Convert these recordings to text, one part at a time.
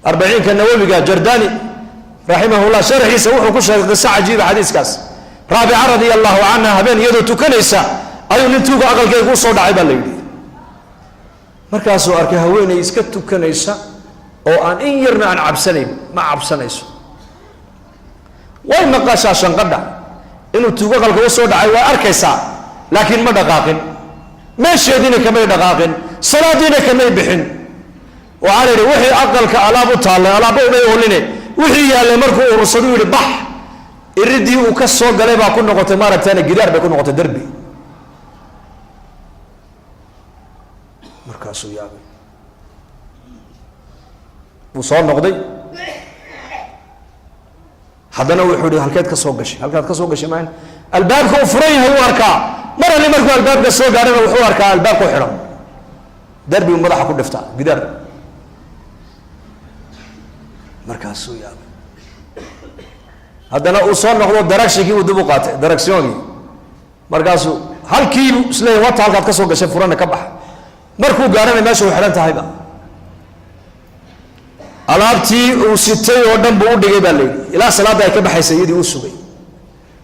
Arbaciinka Nawowiga, Jardani raximahullah, sharxiisa wuxuu ku sheegay qiso cajiiba xadiiskaas. Raabica radia allahu canha habeen iyadoo tukanaysa ayuu nin tuuga aqalkayga u soo dhacay, baa la yidhi. Markaasuu arkay haweeney iska tukanaysa oo aan in yarna aan cabsanayn. Ma cabsanayso, way maqashaa shanqadha inuu tuugo aqalka u soo dhacay, way arkaysaa, laakiin ma dhaqaaqin, meesheediina kamay dhaqaaqin, salaadiina kamay bixin. Waxaa la yidhi wixii aqalka alaab u taallay, alaabba umay oline, wixii yaallay markuu urursadu yidhi bax, iridii uu ka soo galay baa ku noqotay, maaragtana gidaar bay ku noqotay, derbi. Markaasuu yaabay, wuu soo noqday haddana. Wuxuu yihi, halkeed ka soo gashay? Halkaad ka soo gashay maan albaabka uu furan yahay wuu arkaa. Mar alli markuu albaabka soo gaarhana wuxuu arkaa albaabka u xidhan, derbigu madaxa ku dhiftaa, gidaar. Markaasuu yaabay haddana, uu soo noqdo, daragshinkii uu dib u qaatay, daragsyoogii. Markaasuu halkiibu isleeyahy, wata halkaad ka soo gashay furana, ka baxa. Markuu gaarhana meesha u xidhan tahayba, alaabtii uu sitay oo dhan buu u dhigay, baa la yidhi, ilaa salaadda ay ka baxaysa iyadii u sugay.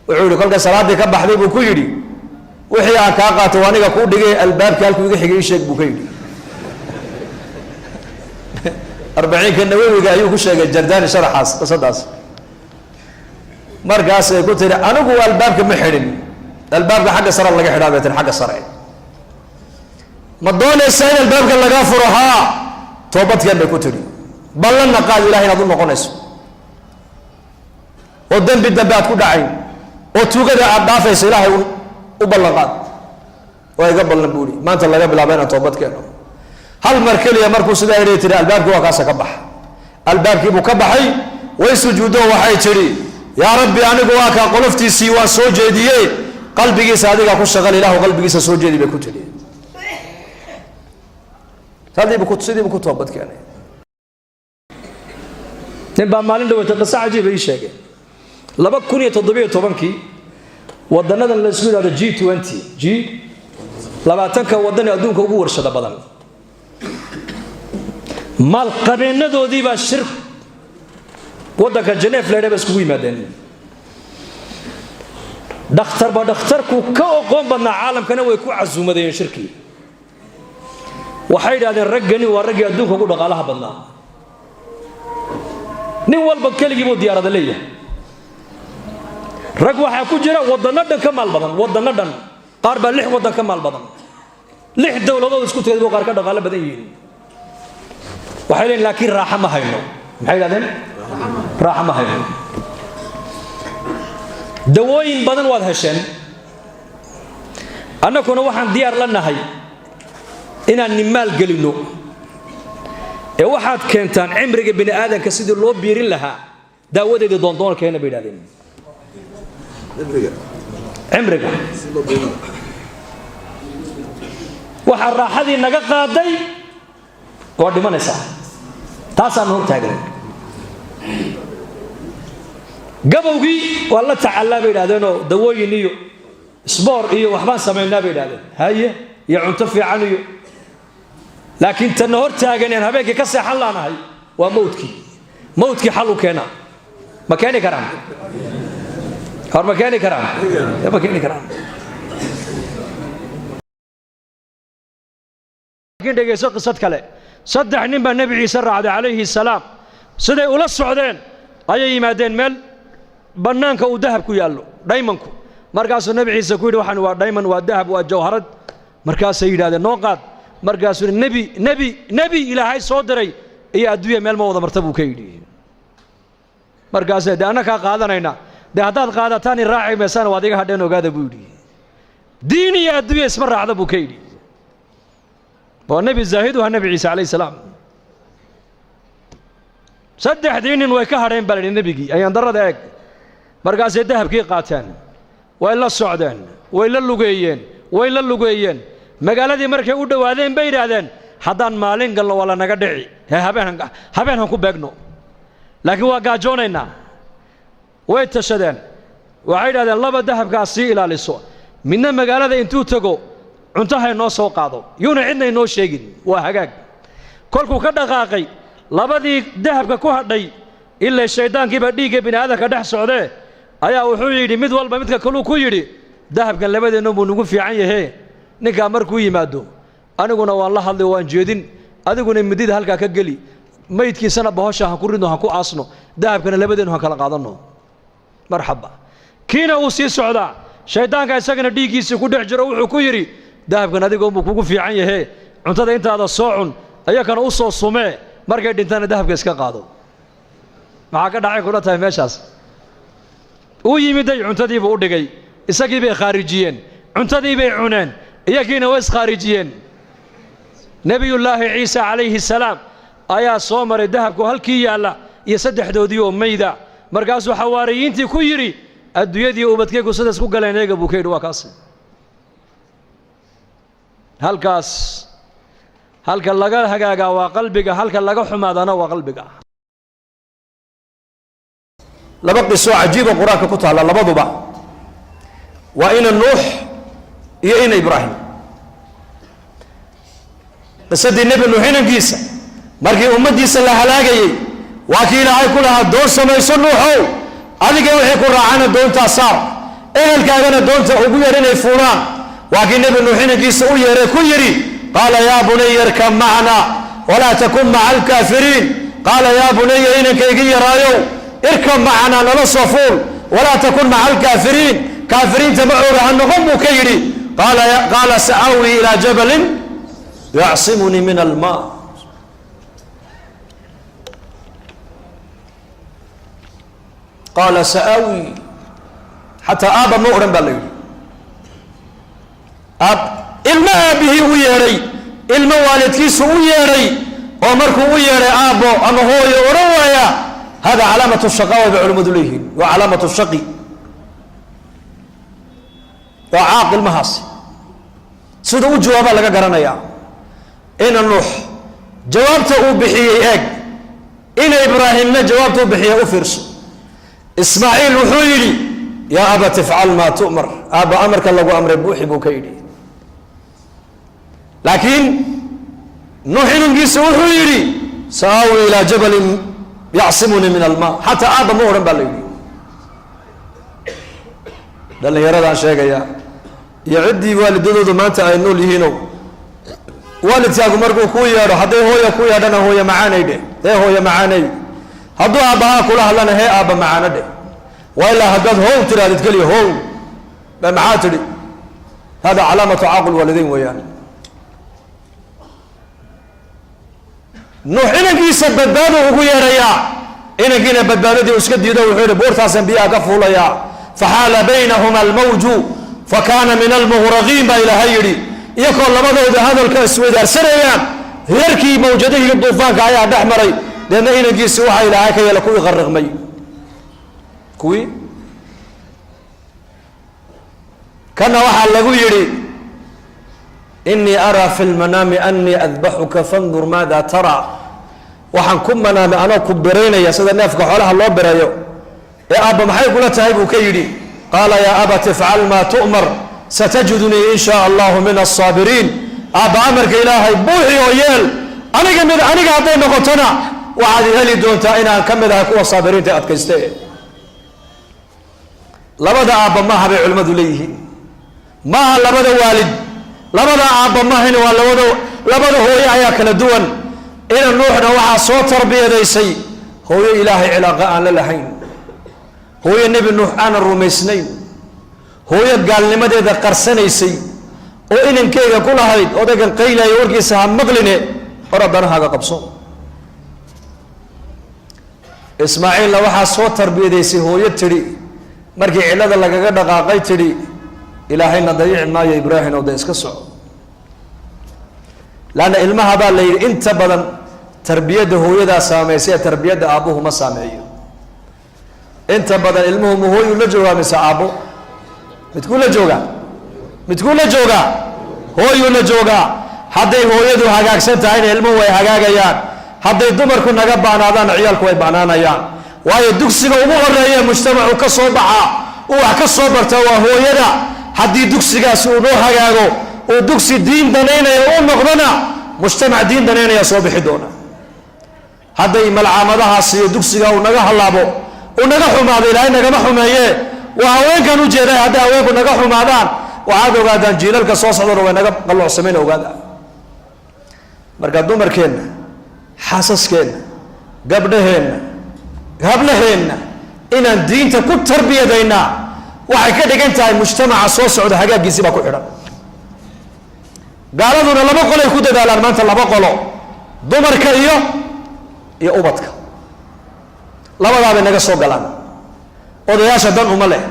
Wuxuu yihi, kolka salaaddii ka baxday buu ku yidhi, wixii aan kaa qaato aniga kuu dhigay, albaabkii halkuu iga xigay ii sheeg, buu ka yidhi. Arbaciinka Nawowiga ayuu ku sheegay Jardani sharaxaas qisadaas. Markaasay ku tiri, anigu albaabka ma xidhin, albaabka xagga sare laga xidhaa, bay tiri. Xagga sare ma doonaysaa in albaabka lagaa furo? Haa, toobadkeen, bay ku tidhi. Ballanna qaad ilahay inaad u noqonayso oo dembi dambe aad ku dhacayn oo tuugada aad dhaafayso, ilaahay u ballan qaad. Waa iga ballan, buuri, maanta laga bilaaba inaan toobad keeno. Hal mar keliya markuu sidaa idhi tiri, albaabkii waa kaasa, ka baxa. Albaabkii buu ka baxay, way sujuuddo, waxay tidhi, yaa Rabbi, anigu waa kaa qoloftiisii waan soo jeediye, qalbigiisa adigaa ku shaqal, ilahu qalbigiisa soo jeedi, bay ku tidhi. Sidiibu ku toobad keenay. Nin baa maalin dhaweyta qiso cajiiba ii sheegay. 2017-kii wadanadan la isku yidhahdo G20, G20-ka waddan ee adduunka ugu warshada badan, maalqabeennadoodii baa shir waddanka Geneef leedha ba iskugu yimaadeen. Dhakhtarba dhakhtarku ka oqoon badnaa caalamkana way ku casuumadayeen shirkii. Waxay yidhahdeen, raggani waa raggii adduunka ugu dhaqaalaha badnaa, nin walba keligii buu diyaarada leeyahay. Rag waxaa ku jira waddanno dhan ka maal badan, waddanno dhan, qaar baa lix waddan ka maal badan, lix dowladood isku tagay buu qaar ka dhaqaalo badan yihiin. Waxay leeyiin, laakiin raaxo ma hayno. Maxay yidhahdeen? Raaxo ma hayno. Dawooyin badan waad hesheen, annaguna waxaan diyaar la nahay inaan nimaal gelinno ee waxaad keentaan cimriga bini aadanka sidii loo biirin lahaa daawadeedii doondoonkeena, bay yidhahdeen. Cimriga waxaa raaxadii naga qaaday waa dhimanaysaa, taasaanu hor taagan. Gabowgii waa la tacallaa, bay yidhahdeenoo dawooyin iyo sboor iyo waxbaan samaynaa, bay yidhahdeen, haye, iyo cunto fiican iyo, laakiin tanna hor taaganeen habeenkii ka seexan laanahay waa mawdkii. Mawdkii xal u keena ma keeni karaan? Hor ma keeni karaan? Ma keeni karaan. Laakiin dhegayso qisad kale. Saddex nin baa Nebi Ciise raacday calayhi salaam. Siday ula socdeen ayay yimaadeen meel bannaanka uu dahab ku yaallo, dhaymanku. Markaasuu Nebi Ciise ku yidhi, waxaan waa dhayman, waa dahab, waa jawharad. Markaasay yidhahdeen, noo qaad. Markaasuu yidhi, nebi Ilaahay soo diray iyo adduunya meel ma wada marta, buu ka yidhi. Markaasay, dee annakaa qaadanayna, dee haddaad qaadataan i raaci maysaan, waad iga hadheen, ogaada, buu yidhi. Diin iyo adduunya isma raacda, buu ka yidhi. Waa nebi zaahiduha Nebi Ciise calayhi salaam. Saddexdii nin way ka hadheen, baa la yidhi, nebigii. Ayaan darrada eeg. Markaasay dahabkii qaateen, way la socdeen, way la lugeeyeen, way la lugeeyeen. Magaaladii markay u dhowaadeen bay yidhaahdeen, haddaan maalin galno waa la naga dhici, hee habeen han ku beegno, laakiin waa gaajoonaynaa. Way tashadeen, waxay yidhahdeen, laba dahabkaas sii ilaaliso, midna magaalada intuu tago cunto ha inoo soo qaado, yuuna cidna inoo sheegin. Waa hagaag. Kolkuu ka dhaqaaqay Labadii dahabka ku hadhay, ilaa shayddaankiibaa dhiigga bini aadamka dhex socdee, ayaa wuxuu yidhi mid walba midka kaluu ku yidhi, dahabkan labadeennu buu nagu fiican yahee, ninkaa markuu yimaado aniguna waan la hadlay, waan jeedin, adiguna midida halkaa ka geli, maydkiisana bahosha han ku ridno, han ku aasno, dahabkana labadeennu han kala qaadanno. Marxaba. Kiina uu sii socdaa, shayddaanka isagana dhiiggiisii ku dhex jiro wuxuu ku yidhi, dahabkan adigoonbuu kugu fiican yahee, cuntada intaada soo cun, ayakana u soo sumee, markay dhintaana dahabka iska qaado. Maxaa ka dhacay kula tahay meeshaas? Uu yimiday, cuntadiibuu u dhigay, isagii bay khaarijiyeen, cuntadii bay cuneen, iyagiina way iskhaarijiyeen. Nebiyullaahi Ciisa calayhi salaam ayaa soo maray dahabku halkii yaalla iyo saddexdoodii oo mayda. Markaasuu xawaariyiintii ku yidhi, adduunyadii ubadkaygu sidaas ku galeen eega, buu ka yidhi. Waa kaasi halkaas. Halka laga hagaagaa waa qalbiga, halka laga xumaadana waa qalbiga. Laba qisoo cajiiba Qur-aanka ku taalla, labaduba waa ina Nuux iyo ina Ibraahim. Qisadii Nebi Nuux inankiisa markii ummaddiisa la halaagayey, waa kii Ilaahay ku lahaa, doon samayso Nuuxow, adiga wixii ku raacana doontaa saar, ehelkaagana doonta ugu yeer inay fuulaan. Waa kii Nebi Nuux inankiisa u yeeray, ku yidhi, qaala yaa bunaya irkab macna walaa takun maca alkaafiriin. Qaala yaa bunaya, inankaygi yaraayow, irkab macnaa, nala soo fuul, walaa takun maca alkaafiriin, kaafiriinta macooga ha noqon, buu ka yidhi. Qaala sa'aawi ilaa jabalin yacsimunii min almaa. Qaala sa'aawi, xataa aabba ma odhan baa la yidhi. Aab ilmo aabbihii u yeedhay, ilmo waalidkiisu u yeedhay, oo markuu u yeedhay aabbo ama hooyo odhan waaya, hada calaamatu shaqaawa bay culimmadu leeyihiin. Waa calaamatu shaqi, waa caaq ilmahaasi. Sida u jawaabaa laga garanayaa. Ina Nuux jawaabta uu bixiyey eeg, ina Ibraahimna jawaabta uu bixiyey u fiirso. Ismaaciil wuxuu yidhi, yaa abat ifcal maa tu'mar, aabba amarka lagu amray buuxi, buu ka yidhi. Laakiin Nuux inankiisa wuxuu yidhi, sa'aawi ilaa jabalin yacsimunii min almaa. Xataa aabba ma odhan baa la yidhi. Dhallinyaradaan sheegaya iyo ciddii waalidadoodu maanta ay nool yihiinow, waalidkaagu markuu kuu yeedho, hadday hooya ku yeedhana, hooya macaanay dheh, hee hooya macaanay. Hadduu aabbahaa kula hadlana, hee aabba macaano dheh. Waa ilaa haddaad how tirahdid keliya, how ba maxaa tidhi? Hada calaamatu caaqul waalideyn weeyaan. Nuux inankiisa badbaadu ugu yeedhayaa, inankiina badbaadadii uu iska diido. Wuxuu yidhi, buurtaasaan biyaha ka fuulayaa. Faxaala baynahuma almawju fakaana min almughraqiin, baa Ilaahay yidhi. Iyakoo labadooda hadalka isweydaarsanayaan, hirarkii mawjadihii duufaanka ayaa dhex maray. Deedna inankiisi waxaa Ilaahay ka yeela kuwii qarriqmay. Kuwii kana waxaa lagu yidhi, inii araa fi lmanaami anii adbaxuka fandur maada tara. Waxaan ku manaamay anoo ku biraynaya sida neefka xoolaha loo birayo, ee aabba maxay kula tahay, buu ka yidhi. Qaala yaa abat ifcal maa tu'mar satajidunii in shaa allahu min alsaabiriin. Aabba amarka Ilaahay buuxi oo yeel, aniga mid aniga hadday noqotona waxaad heli doontaa inaan ka mid ahay kuwa saabiriinta adkayste. Labada aabba maaha bay culimmadu leeyihiin, maaha labada waalid, labada aabba maahan, waa labada hooyo ayaa kala duwan. Ina Nuuxna waxaa soo tarbiyadaysay hooyo Ilaahay cilaaqa aan la lahayn, hooyo Nebi Nuux aanan rumaysnayn, hooyo gaalnimadeeda qarsanaysay oo inankeyga ku lahayd, odaygan qaylaya warkiisa ha maqline, hor haddana haga qabso. Ismaaciilna waxaa soo tarbiyadaysay hooyo tidhi markii cillada lagaga dhaqaaqay, tidhi, Ilaahayna dayici maayo Ibraahim oo de iska soco. Laanna ilmaha baa la yidhi inta badan tarbiyadda hooyadaa saameysay ee tarbiyadda aabbuhu ma saameeyo. Inta badan ilmuhu ma hooyuu la joogaa mise aabbo? Midkuu la joogaa? Midkuu la joogaa? Hooyuu la joogaa. Hadday hooyadu hagaagsan tahayna ilmuhu way hagaagayaan. Hadday dumarku naga baanaadaanna ciyaalku way baanaanayaan. Waayo dugsiga ugu horeeya mujtamacu ka soo baxaa, uu wax ka soo bartaa, waa hooyada. Haddii dugsigaasi uu noo hagaago, uu dugsi diin danaynaya u noqdona, mujtamac diin danaynaya soo bixi doona. Hadday malcaamadahaas iyo dugsiga uu naga hallaabo, uu naga xumaado, Ilaahay nagama xumeeye, waa haweenkan u jeeday. Hadday haweenku naga xumaadaan, waxaad ogaadaan jiilalka soo socdona way naga qalloocsameen, ogaada. Marka dumarkeenna, xaasaskeenna, gabdhaheenna, hablaheenna inaan diinta ku tarbiyadaynaa waxay ka dhigan tahay mujtamaca soo socda hagaaggiisii baa ku xidhan. Gaaladuna laba qolay ku dadaalaan maanta, laba qolo: dumarka iyo ubadka. Labadaabay naga soo galaan. Odayaasha dan uma leh,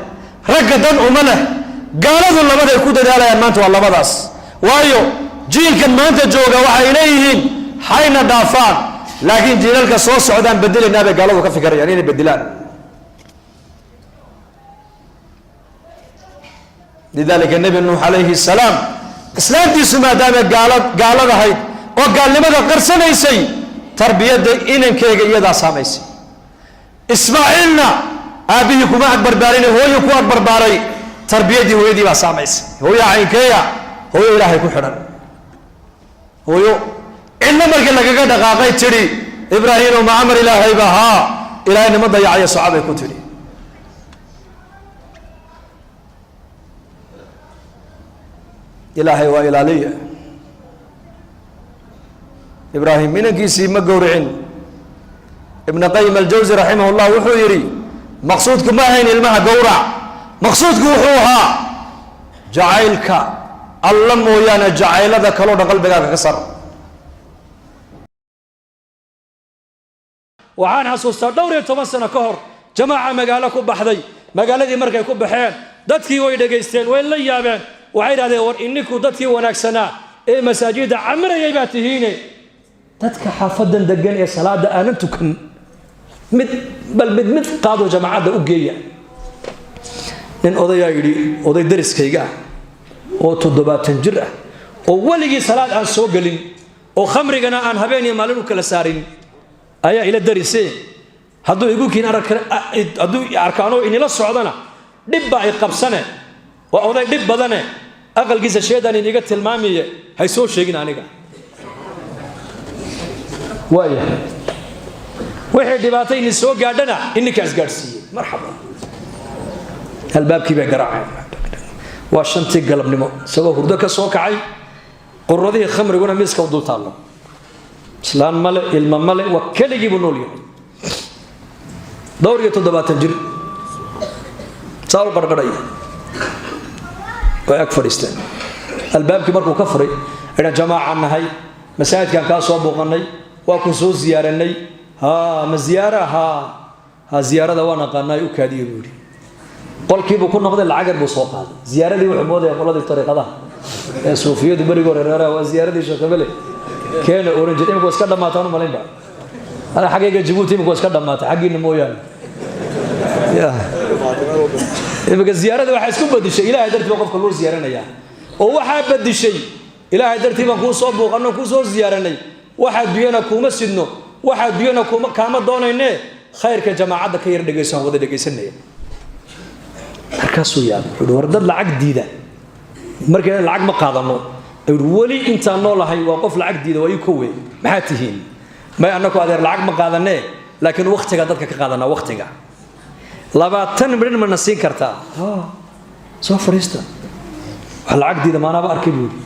ragga dan uma leh. Gaaladu labaday ku dadaalayaan maanta waa labadaas. Waayo, jiilkan maanta jooga waxay leeyihiin hayna dhaafaan, laakiin jiilalka soo socdaan bedelaynaa bay gaaladu ka fikirayaan inay bedelaan. Lidalika Nebi Nuux calayhi salaam islaamtiisu maadaama gaaladahayd oo gaalnimada qarsanaysay, tarbiyadda inankeyga iyadaa saamaysay. Ismaaciilna aabbihii kuma agbarbaarin, hooyo ku agbarbaaray. Tarbiyaddii hooyadii baa saamaysay. Hooyo caynkeeya? Hooyo Ilaahay ku xidhan, hooyo cidna markii lagaga dhaqaaqay tidhi: "Ibraahimo, ma amar Ilaahayba? Haa, Ilaahay nima dayacayo, soco," bay ku tidhi. Ilaahay waa ilaaliya. Ibraahim inankiisii ma gowricin. Ibn Qayim Aljawsi raximah llah wuxuu yidhi: maqsuudku ma ahayn ilmaha gowrac, maqsuudku wuxuu ahaa jacaylka Alla mooyaane jacaylada kaloo dhan qalbigaaga ka sar. Waxaan xasuustaa dhowr iyo toban sano ka hor jamaaca magaalo ku baxday. Magaaladii markay ku baxeen, dadkii way dhegaysteen, way la yaabeen. Waxay idhahdeen: "War, ininku dadkii wanaagsanaa ee masaajidda camirayay baa tihiine, dadka xaafadan degan ee salaada aanan tukan mid bal mid mid qaado, jamaacadda u geeya." Nin odayaa yidhi: "Oday dariskayga ah oo 70 jir ah oo weligii salaad aan soo gelin oo khamrigana aan habeen iyo maalin u kala saarin ayaa ila darise. Hadduu igu kiin, hadduu arkaanoo inila socdana dhib baa ay qabsane. Waa oday dhib badane, aqalkiisa sheedaan iniga tilmaamiye, hay soo sheegin aniga. Waayahay, wixii dhibaato ini soo gaadhana ininkaas gaadhsiiyey." Marxaba. Albaabkii bay garaaceen. Waa 5tii galabnimo, isagoo hurdo ka soo kacay, quradihii khamriguna miiska u dul taallo. Islaan male, ilma male, waa keligii buu nool yahay, dhowr iyo 70 jir, saa u qarqarhaya. Way ag fadhiisteen. Albaabkii markuu ka furay, idhan: "Jamaacaan nahay, masaajidkaan kaa soo booqannay, waa ku soo ziyaaranay." "Ha, ma ziyaara? Ha ha, ziyaarada waan aqaanaa, u kaadiye," buu yidhi. Qolkiibuu ku noqday, lacag yar buu soo qaaday. Ziyaaradii wuxuu moodaya qoladii tariiqadaha ee suufiyadu berigii hore reeraha waa ziyaaradii sheekhabele keena oran jir. Imika waa iska dhammaataan u malaynba ana xaggayga Jabuuti, imika waa iska dhammaatay, xaggiina mooyaane. Ya, imika ziyaaradii waxaa isku bedishay Ilaahay dartii baa qofka loo ziyaaranayaa, oo waxaa bedishay Ilaahay dartii baan kuu soo buuqanno, kuu soo ziyaaranay, waxa adduunyana kuuma sidno, waxa adduunyana kuma kaama doonayne, khayrka jamaacadda ka yar dhegayso, aan wada dhegaysanaya. Markaasuu yaabay. Wuxuu war dad lacag diida markay lacag ma qaadano. Ayuu weli intaan noolahay waa qof lacag diida, waa ii kowe. "Maxaa tihiin?" "May, annaku adeer lacag ma qaadanee, laakiin waktiga dadka ka qaadanaa. Waktiga 20 midhin mana siin kartaa? Soo fadhiista. Wax lacag diida maanaaba arkay," buu yidhi.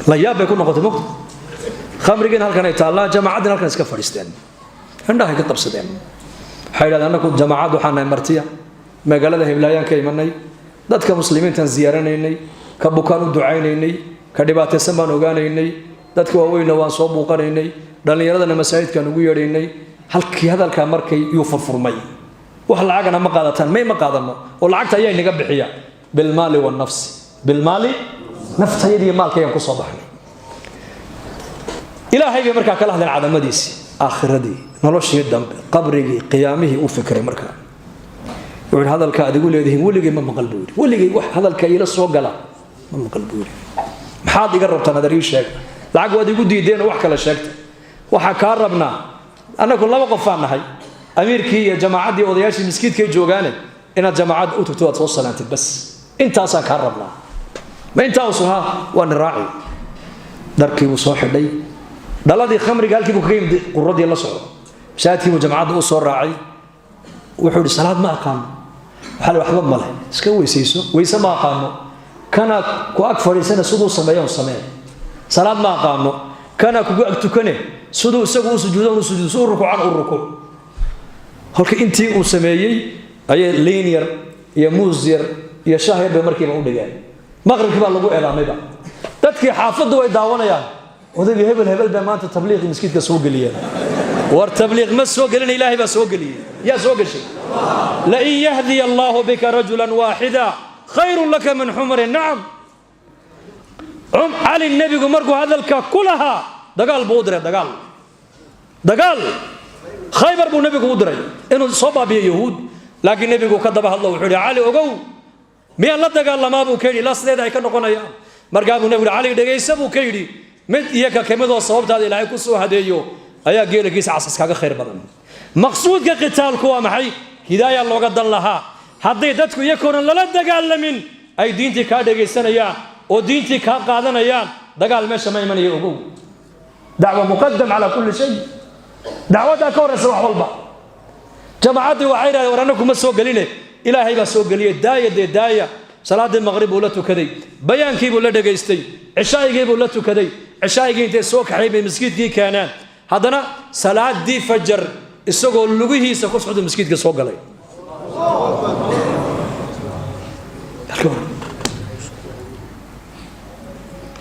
La yaab bay ku noqotay mogta. Khamrigiina halkan ay taallaa, jamaacaddiina halkan iska fadhiisteen, indhahay ka qabsadeen. Waxay yidhahdeen: "Annaku jamaacad waxaan nahay martiya, magaalada Heblaayaan ka imanay, dadka muslimiintaan ziyaaranaynay, ka bukaan u ducaynaynay, ka dhibaataysan baan ogaanaynay, dadka waaweynna waan soo buuqanaynay, dhallinyaradana masaajidkaan ugu yeedhaynay." Halkii hadalkaa markay yuu furfurmay: "Wax lacagana ma qaadataan?" "May, ma qaadano." "Oo lacagta ayaa inaga bixiya?" "Bilmaali wannafsi, bilmaali, naftayadiiyo maalkaygaan kusoo baxnay." Ilaahay bay markaa kala hadleen, cadamadiisii, aakhiradii, noloshii dambe, qabrigii, qiyaamihii. U fikiray markaa. Wuxuu yidhi: "Hadalka aad igu leedihiin weligay ma maqal," buu yidhi. "Weligay wax hadalka iila soo gala ma maqal," buu yidhi. "Maxaad iga rabtaan? Adeer, ii sheega. Lacag waad igu diideen oo wax kale sheegta. Waxaa kaa rabnaa, annagu laba qofaan nahay, amiirkii iyo jamaacaddii odayaashii miskiidkay joogaane, inaad jamaacadda u tagto, waad soo salaantid, bas intaasaan kaa rabnaa." "Ma intaa usun? Ha, waa ni raaci." Dharkii buu soo xidhay. Dhaladii khamriga halkii buu kaga yimid, quradii la socdo. Masaajidkii buu jamacadda u soo raacay. Wuxuu yidhi, "Salaad ma aqaano." Waxaa la, "Waxba male, iska weysayso." "Weyse ma aqaano." "Kana ku ag fadhiisana, siduu sameeyo samee." "Salaad ma aqaano." "Kana kugu ag tukane, siduu isagu u sujuudo u sujuudo, si u rukuucan u rukuuc." Halka intii uu sameeyey ayay liin yar iyo muus yar iyo shah yar bay markiiba u dhigeen. Maqribkii baa lagu eedaamayba. Dadkii xaafaddu way daawanayaan: "Odaygii hebel hebel baa maanta tabliiqii maskiidka soo geliyeen." War tabliiq ma soo gelina, Ilaahay baa soo geliyey. Yaa soo geshay? لئن يهدي الله بك رجلا واحدا خير لك من حمر النعم. Cali nebigu markuu hadalka ku lahaa, dagaal buu u diray, dagaal, dagaal Khaybar buu nebigu u diray inuu soo baabiyo Yahuud. Laakiin nebigu ka daba hadlo, wuxuu yidhi, "Cali, ogow, miyaan la dagaalamaa?" buu ka yidhi. Ilaa sideeda ay ka noqonayaan. Markaa buu nebigu yidhi, "Cali, dhegaysa," buu ka yidhi, "mid iyo ka kamidoo sababtaada Ilaahay ku soo hadeeyo ayaa geelagiisa casas kaaga khayr badan." Maqsuudka qitaalku waa maxay? Hidaaya looga dan lahaa. Hadday dadku iyakoonan lala dagaalamin ay diintii kaa dhegaysanayaan oo diintii kaa qaadanayaan, dagaal meesha ma imanayo. Ogow, دعوة مقدم على كل شيء. Dacwaddaa ka horraysa wax walba. Jamaacaddii waxay yidhahdeen, "War annagu ma soo geline, Ilaahay baa soo geliyey, daaya dee, daaya." Salaaddii maqrib buu la tukaday, bayaankii buu la dhegaystay, cishaa'igii buu la tukaday. Cishaa'igii intay soo kaxay bay maskiidkii keeneen. Haddana salaadii fajar isagoo lugihiisa ku socda maskiidka soo galay.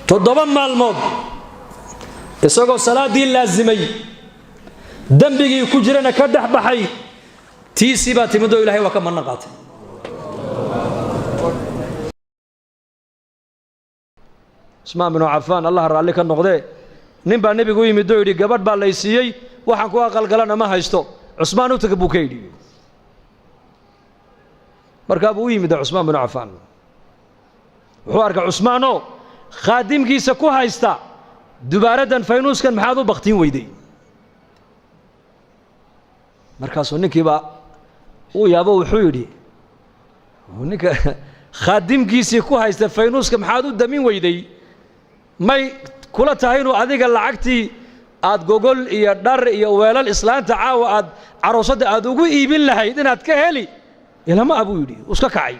7 maalmood isagoo salaadii laasimay, dembigii ku jirana ka dhex baxay, tiisii baa timidoo Ilahay waa ka manno qaatay. Cusmaan binu Cafaan, Allah raalli ka noqdee, nin baa nebigu u yimid oo yidhi, "Gabadh baa lay siiyey, waxaan ku aqalgalana ma haysto, Cusmaan u taga," buu ka yidhi. Markaa buu u yimid Cusmaan binu Cafaan. Wuxuu arkay Cusmaanoo khaadimkiisa ku haysta dubaaraddan, "Faynuuskan maxaad u baktiin weyday?" Markaasuu ninkiibaa uu yaabo. Wuxuu yidhi, "Ninka khaadimkiisii ku haysta faynuuska maxaad u damin weyday, may kula tahay inuu adiga lacagtii aad gogol iyo dhar iyo weelal islaanta caawa aad caroosadda aad ugu iibin lahayd inaad ka heli ilama ah?" buu yidhi. Uu iska kacay.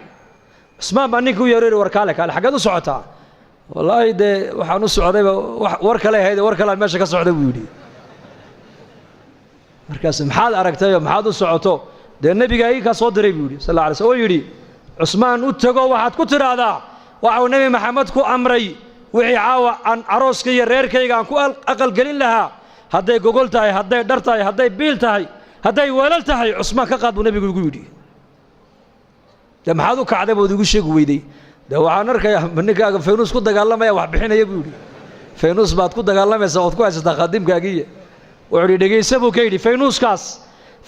Cusmaan baa ninka u yeero: "War kaale, kaale, xaggeed u socotaa?" "Wallaahi dee waxaan u socdayba war kale ahayd, war kalean meesha ka socda," buu yidhi. Markaas, "Maxaad aragtayoo maxaad u socoto?" "Dee nebiga ii kaa soo diray," buu yidhi, sal alla alay sl, oo yidhi, "Cusmaan u tago, waxaad ku tidhaahdaa waxau Nebi Maxamed ku amray wixii caawa aan carooska iyo reerkayga aan ku aqalgelin lahaa, hadday gogol tahay, hadday dhar tahay, hadday biil tahay, hadday weelal tahay, Cusmaan ka qaad buu nebigu igu yidhi." "Dee maxaad u kacday bood igu sheegi weyday?" "Dee waxaan arkayaa ninkaaga faynuus ku dagaalamaya, wax bixinaya," buu yidhi. "Faynuus baad ku dagaalamaysaa ood ku haysataa khaadimkaagiiya." Wuxuu yidhi, "Dhegaysa," buu ka yidhi, "faynuuskaas,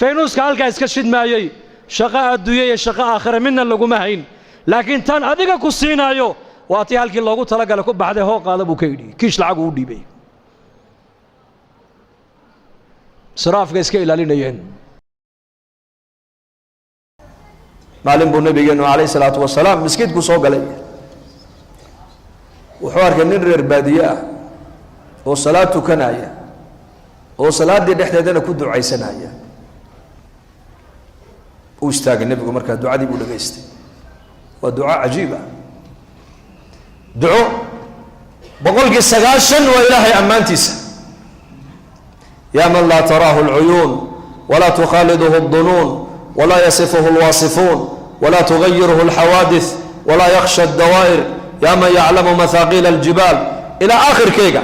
faynuuska halkaa iska shidmaayey, shaqo adduunya iyo shaqo aakhira midna laguma hayn, laakiin tan adiga ku siinaayo waa tii halkii loogu talagalay ku baxday. Hoo, qaada," buu ka yidhi. Kiish lacag uu u dhiibay. Israafka iska ilaalinayeen. Maalin buu nabigeenu calayh salaatu wasalaam miskiidku soo galay. Wuxuu arkay nin reer baadiye ah oo salaad tukanaya, oo salaaddii dhexdeedana ku ducaysanaya. Uu istaagay nebigu, markaa ducadii buu dhegaystay. Waa duco cajiib ah, duco 90% waa Ilaahay ammaantiisa. يا من لا تراه العيون ولا تخالطه الظنون ولا يصفه الواصفون ولا تغيره الحوادث ولا يخشى الدوائر، يا من يعلم مثاقيل الجبال، إلى آخر keyga.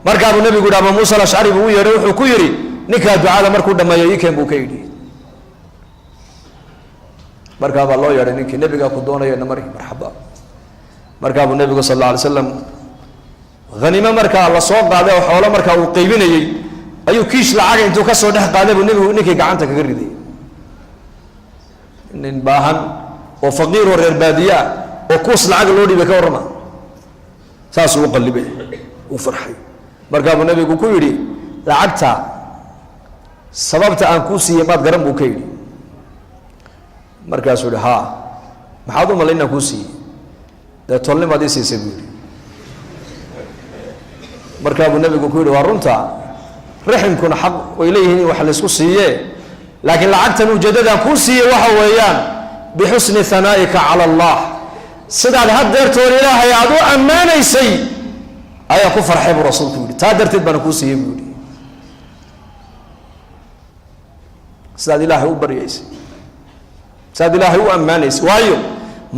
Markaabuu nebigu yidhi, Abu Muusa Alashcari buu u yeedhay. Wuxuu ku yidhi, "Ninkaa ducada markuu dhammeeyo ii keen," buu ka yidhi. Markaa baa loo yeedhay ninkii. "Nebigaa ku doonaya, namari." "Marxaba." Markaa buu nebigu sal alla alay slam haniimo markaa la soo qaaday oo xoolo markaa uu qaybinayey ayuu kiish lacaga intuu ka soo dhex qaaday buu nebigu ninkii gacanta kaga riday. Nin baahan oo faqiir oo reer baadiye ah oo kuus lacag loo dhiibay, ka warrama! Saasuu u qallibay, uu farxay. Markaa buu nebigu ku yidhi, "Lacagta sababta aan kuu siiyey maad garan?" buu ka yidhi. Markaasuu yihi, "Haa, maxaad u malay inaan kuu siiyey?" "Dee tolnimaad ii siisay," buu yidhi. Markaa buu nebigu ku yidhi, "Waa runta." Raximkuna xaq way leeyihiin in wax laysku siiye, laakiin lacagtan ujeeddadan kuu siiye waxa weeyaan bixusni hanaa'ika cala Allah, sidaad haddeertoon Ilaahay aada u ammaanaysay ayaa ku farxay buu rasuulku yidhi, taa darteed baana kuu siiyey buu yidhi. Sidaad Ilaahay u baryaysay, sidaad Ilaahay u ammaanaysay, waayo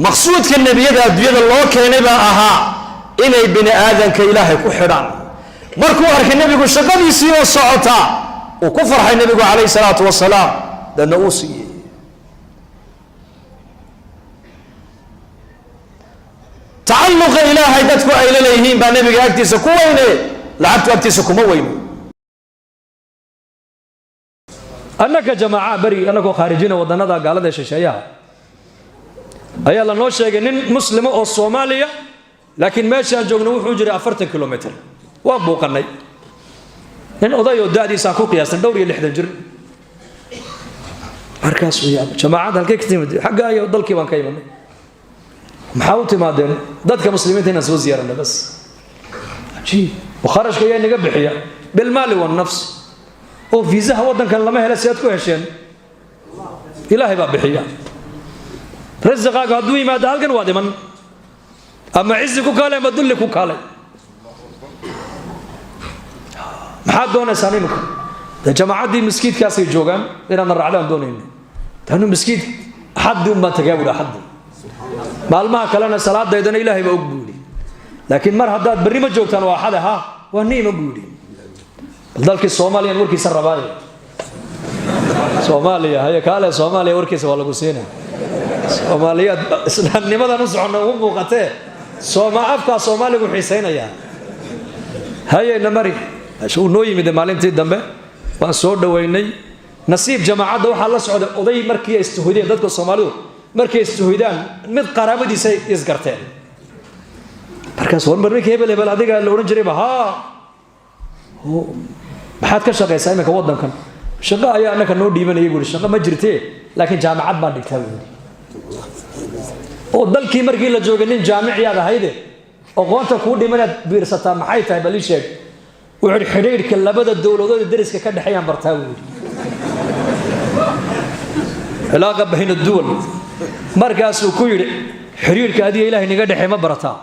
maqsuudka nebiyada adduunyada loo keenay baa ahaa inay bini aadanka Ilaahay ku xidhaan. Markuu arkay nebigu shaqadiisii oo socota, uu ku farxay nebigu calayhi salaatu wasalaam, dadna uu siiyey. Tacalluqa Ilaahay dadku ay la leeyihiin baa nebiga agtiisa ku weyne, lacagtu agtiisa kuma weyno. Annaka jamaaca beri annagoo khaarijina waddannada gaalada ee shisheeyaha ayaa lanoo sheegay nin muslima oo Soomaaliya, laakiin meeshaan joogno wuxuu jiray 40 kilomitr. Waan buuqannay nin oday oo da'diisaan ku qiyaasnay dhowr iyo 60 jir. Markaasuu yaaba, jamaacadda halkay ka timid? Xagga ayo dalkii baan ka imanay. Maxaa u timaadeen? Dadka muslimiinta inaan soo ziyaaranna bas. Cajiib, kharashka ayaa naga bixiya bilmaali wannafs, oo fiisaha waddankan lama hela, si aad ku hesheen? Ilaahay baa bixiya. Rasiqaagu hadduu yimaado halkan waad iman, ama cizi ku kaalay ama dulli ku kaalay. Maxaad doonaysaan iminka? Dee jamaacaddii maskiidkaasay joogaan, inaadna raacdaan doonayna. Tanu maskiid axaddii un baan tagaa buuhi, axaddii, maalmaha kalena salaadaydana Ilaahay baa og buu yidhi. Laakiin mar haddaad berri ma joogtaan waa axade, ha waa niima buu yidhi. Bal dalkii Soomaaliyan warkiisa rabaaye, Soomaaliya haye kaale, Soomaaliya warkiisa waa lagu siina. Soomaaliyaad islaamnimadan u soconna ugu muuqatee, sooma afkaa Soomaaligu xiisaynayaa. Hayeyna mari uu noo yimid maalintii dambe, waan soo dhoweynay. Nasiib jamaacadda waxaa la socday oday. Markii ay istuhudeen dadka Soomaalidu, markay istuhudaan mid qaraabadiisay isgarteen. Markaas war mar ninkii hebel hebel adiga la odhan jirayba, haa, maxaad ka shaqaysaa iminka waddankan? Shaqo ayaa annaka noo dhiibanayay buuri, shaqo ma jirtee, laakiin jaamacad baan dhigtaa buuri. Oo dalkii markii la joogay nin jaamiciyaad ahayde, aqoonta kuu dhimanaad biirsataa maxay tahay? Bal ii sheeg. Wuxuu yidhi xidhiidhka labada dowladood ee deriska ka dhexeeyaan bartaa buu yidhi, cilaaqa bayna duwal. Markaasuu ku yidhi xidhiidhka adiga Ilaahay naga dhexeey ma barataa?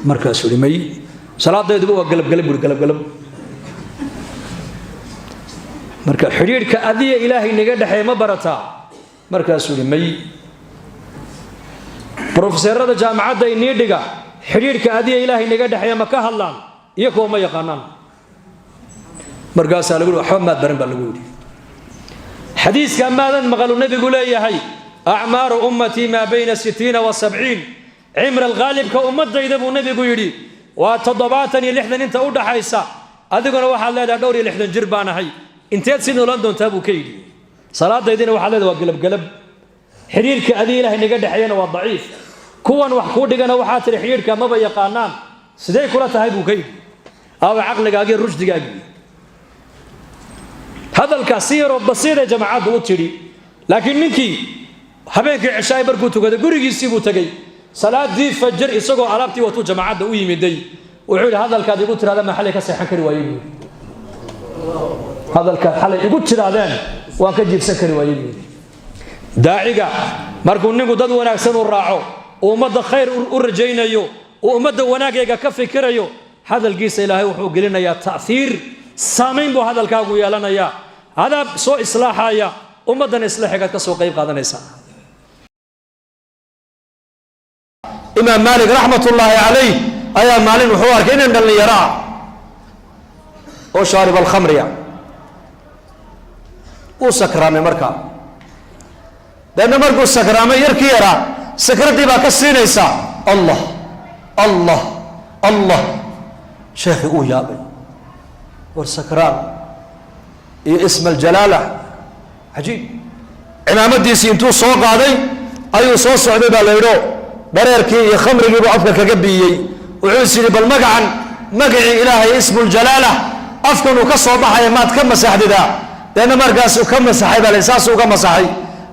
Markaasuu yidhi may, salaadayduba waa galabgalab buuri, galabgalab. Marka xidhiidhka adiga Ilaahay naga dhexeey ma barataa? Markaasuu yidhi may. Brofeserada jaamacadda inii dhiga xidhiidhka adiga Ilaahay naga dhexeeya ma ka hadlaan? Iyo kuwa ma yaqaanaan. Markaasaa lagu yidhi waxba maad baran baa lagu yidhi. Xadiiska maadan maqalu nebigu leeyahay acmaaru ummatii maa bayna 60 wa 70, cimra alghaalibka ummadayda buu nebigu yidhi waa 70 iyo 60 inta u dhaxaysa. Adiguna waxaad leedahay dhowr iyo 60 jir baan ahay, inteed si noolaan doontaa buu ka yidhi. Salaadaydina waxaad leedahay waa galabgalab, xidhiirka adiga Ilaahay naga dhexeeyana waa daciif, kuwan wax kuu dhigana waxaa tidhi xidhiirka maba yaqaanaan, sidee kula tahay buu ka yidhi. Aawa caqligaagii, rushdigaagii? Hadalkaas si yaroo basiiday jamaacaddu u tidhi, laakiin ninkii habeenkii cishaay markuu tukaday gurigiisii buu tegey. Salaadii fajr isagoo alaabtii watuu jamaacadda u yimiday, wuxuu yidhi hadalkaad igu tirahdeen maa xalay ka seexan kari waayey buu yidhi. Hadalkaad xalay igu tirahdeen waan ka jiibsan kari waayey buu yidhi. Daaciga markuu ninku dad wanaagsan u raaco, uu ummadda khayr u rajaynayo, uu ummadda wanaagayga ka fikirayo, hadalkiisa Ilaahay wuxuu gelinayaa ta'hiir, saamayn buu hadalkaagu yeelanayaa, adaa soo islaaxaya ummaddan, islaaxigaad ka soo qayb qaadanaysaa. Imaam Maalik raxmatullaahi calayh ayaa maalin wuxuu arkay inan dhallinyaro ah oo shaarib alkhamriya, uu sakraamay. Markaa deedna markuu sakraamay yarkii yaraa sakraddii baa ka siinaysa Allah Allah Allah. Sheekhii uu yaabay, war sakraan iyo isma aljalaala, cajiib. Cimaamadiisii intuu soo qaaday ayuu soo socday baa la yidho, dhareerkii iyo khamrigiibuu afka kaga biiyey. Wuxuu is yidhi bal magacan, magacii Ilaahay ismuljalaala afkan uu ka soo baxaya maad ka masaxdidaa? Deedna markaasuu ka masaxay baa la, saasuu ka masaxay.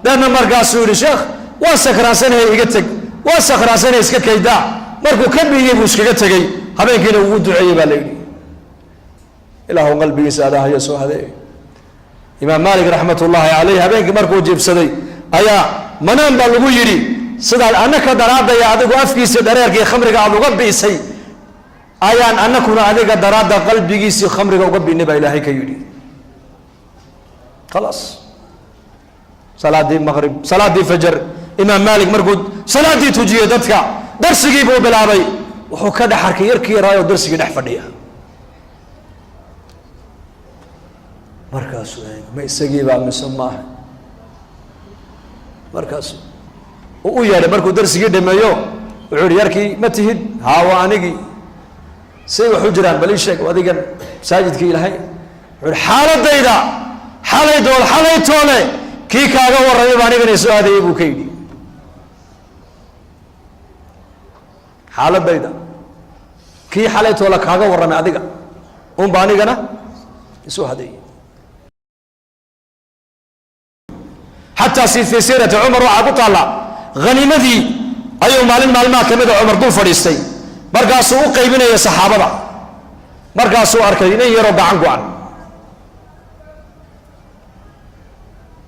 Deedna markaasuu yidhi sheekh waan sakraansanahay, iga teg, waan sakraansanahay, iska kaydaa. Markuu ka biiyey buu iskaga tegey, habeenkiina ugu duceeyey baa la yidhi. Ilaahu qalbigiisa adaahayo soo hadeey. Imaam Maalik raxmatullaahi caleyh habeenkii markuu jiibsaday ayaa manaan baa lagu yidhi, sidaad annaka daraadaya adigu afkiisii dhareerkii khamriga aada uga bi'isay, ayaan annakuna adiga daraadda qalbigiisii khamriga uga bi'nay, baa Ilaahay ka yidhi. Khalaas, salaadii maqrib, salaadii fajar, Imaam Maalik markuu salaaddii tujiyey dadka, darsigii buu bilaabay. Wuxuu ka dhex arkay yarkii yaraayoo darsigii dhex fadhiya. Markaasuu eegay, ma isagiibaa mise maaha? Markaasu uu u yeedhay. Markuu darsigii dhameeyo wuxuu yihi, yarkii ma tihid? Haa, waa anigii. Say wax u jiraan bal ii sheeg, adigan masaajidkii Ilaahay. Wuxuu yihi, xaaladayda xalay dool xalay toole kii kaaga warramay baa anigana soo aadayay, buu ka yidhi. Xaaladayda kii xalay toole kaaga warramay adiga unba anigana isoo hadeeyey. Xataa si fii siirati Cumar waxaa ku taalla, haniimadii ayuu maalin maalmaha ka mida Cumar dul fadhiistay. Markaasuu u qaybinaya saxaabada. Markaasuu arkay nin yaroo gacan go-an.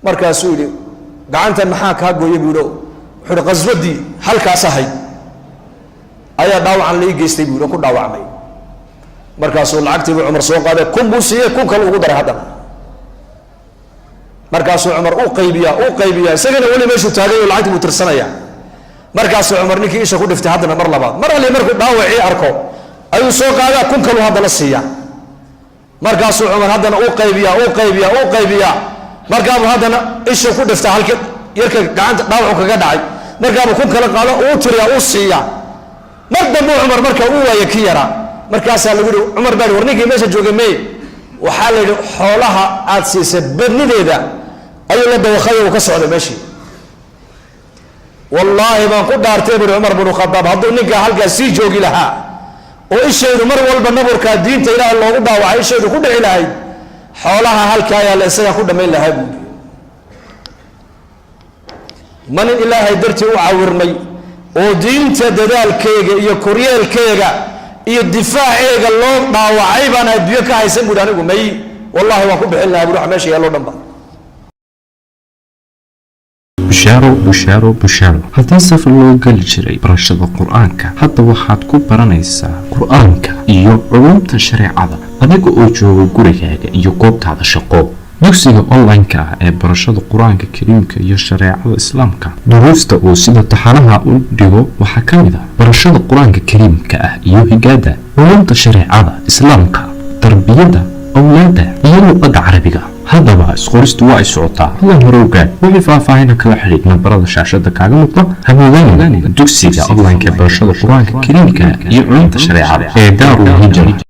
Markaasuu yidhi, gacantan maxaa kaa gooyay, buu yidhi. Wuxuu yihi, qaswadii halkaas ahayd ayaa dhaawacan la ii geystay, buu yidhi, oo ku dhaawacmay. Markaasuu lacagtii buu Cumar soo qaaday, 1000 buu siiyey, 1000 kale ugu daray haddana. Markaasuu Cumar u qaybiyaa, u qaybiyaa, isagana weli meeshuu taagay oo lacagtii buu tirsanaya. Markaasuu Cumar ninkii isha ku dhiftay haddana mar labaad. Mar alli markuu dhaawacii arko ayuu soo qaadaa, 1000 kaluu haddana siiyaa. Markaasuu Cumar haddana u qaybiyaa, u qaybiyaa, u qaybiyaa. Markaabuu haddana isha ku dhiftaa halka yarka gacanta dhaawacu kaga dhacay. Markaabuu 1000 kala qaado, uu tiriyaa, uu siiyaa. Mar dambe Cumar marka uu waaya ki yaraa. Markaasaa lagu yihi, Cumar baa war ninkii meesha joogay meye? Waxaa la yidhi, xoolaha aad siisay badnideeda ayuu la dawakhay, uu ka socday meeshii. Wallaahi baan ku dhaartay, buri Cumar binu Khadaab, hadduu ninkaa halkaas sii joogi lahaa oo ishaydu mar walba naburkaa diinta Ilaahay loogu dhaawacay ishaydu ku dhici lahayd, xoolaha halkaa yaalla isagaa ku dhammayn lahaa, buuri. Ma nin Ilaahay dartii u cawirmay oo diinta dadaalkeega iyo koryeelkeega iyo difaaceega loo dhaawacay baan adduunyo ka haysan, buuri. Anigu may, wallahi waan ku bixin lahaa, buri, wax meesha yaallo dhan ba. Bushaaro, bushaaro, bushaaro! Haddii safar loo geli jiray barashada Qur-aanka, hadda waxaad ku baranaysaa Qur-aanka iyo culumta shareecada adiga oo jooga gurigaaga iyo goobtaada shaqo. Dugsiga online-ka ah ee barashada Qur-aanka Kariimka iyo shareecada Islaamka, duruusta uu sida taxanaha u dhigo waxaa ka mid ah barashada Qur-aanka Kariimka ah iyo higaada, culumta shareecada Islaamka, tarbiyada awlaadda iyo luqadda Carabiga. Haddaba isqoristu waa ay socotaa, hadan hore ogaad. Wixii faahfaahina kala xidhiidh nambarada shaashada kaaga muuqda. Hamoodaan dugsiga online-ka ee barashada Qur-aanka Kariimka iyo culumta shareecada ee Daarul Hijra.